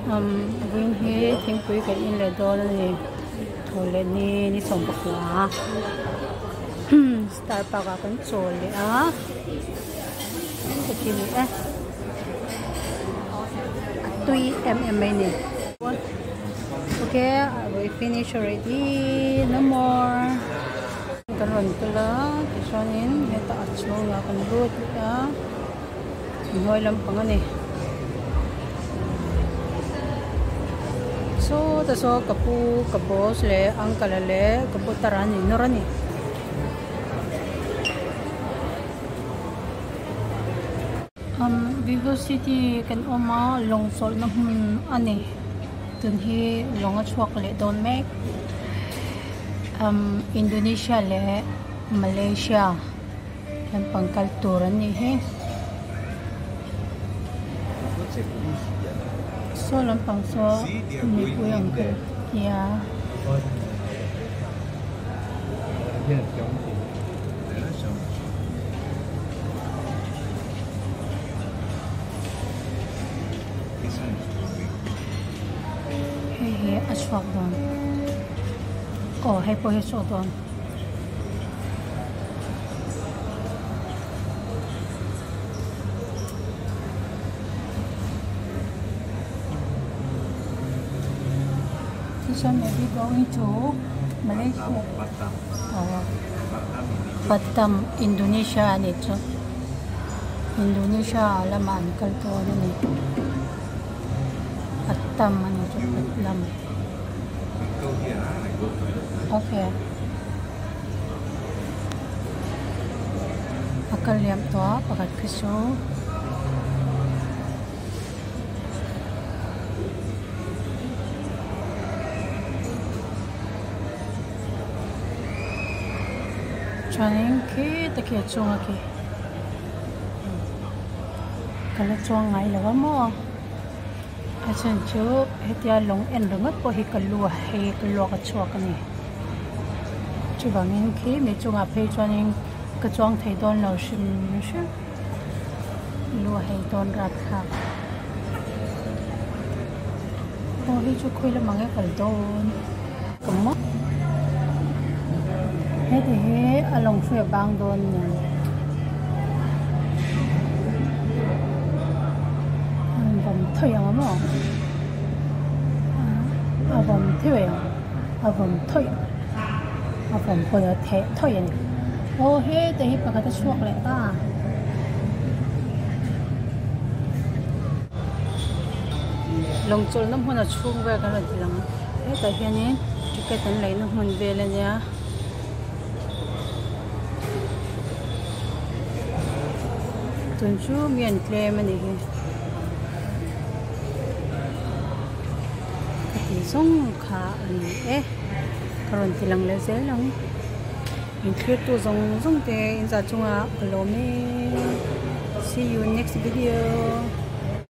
Umm vawiin hi thingpui kan in leh dawn a ni thaw leh ni ni sawmpakua star park ah kan chawl leh a heti ni e a tui em em mai a ni okay we finish already no more kan rawn kal a tichuanin hetah a chhungah kan lut leh a. Hnuai lampang a ni. Sawta saw ka pu ka boss leh uncle a leh ka pu tar an innawr a ni. Umm Vivo city kan awm a lawng chawlhna hmun a ni. Tun hi lawng a chhuak leh dawn mek. Umm Indonesia leh Malaysia. Lampang kal tur an nih hi. Saw lampang saw mipui ang kal nia. Hei hi a chhuak dawn. Aw hei pawh hi a chhuak dawn. This one maybe going to Malaysia. Batam. Oh. Batam, Indonesia a nih chu. Indonesia lamah an kal dawn a ni. Batam a nih chu Batam. Okay. A kal liam tawh a pakhat khi chu chuanin khi te khi a chung a khi ka la chuang ngai lo a maw. A chhan chu hetia lawng en ringawt pawh hi ka lu a hei ka luak a chhuak a ni chuvangin khi mi chungah phei chuanin ka chuang thei dawn lo hrim hrim lu a hei dawn rapthlak aw hei chu khawi lamah nge kal dawn ka maw heti hi a lawng hrui a bang dawn nen. An vawm thawi ang a maw a vawm thawi ang a vawm thawi a vawm pawn a theh thawi a ni aw heta hi pakhat a chhuak leh ta lawng chawlhna hmun a chhung vel kan rawn ti lang a hetah hianin ticket an leina hmun vel a nia. Tun chu mi an tlem a nih hi ka tih zawng kha a ni e ka rawn ti lang leh zel ang inthlir tu zawng zawng te in zah chungah ka lawm e see you next video.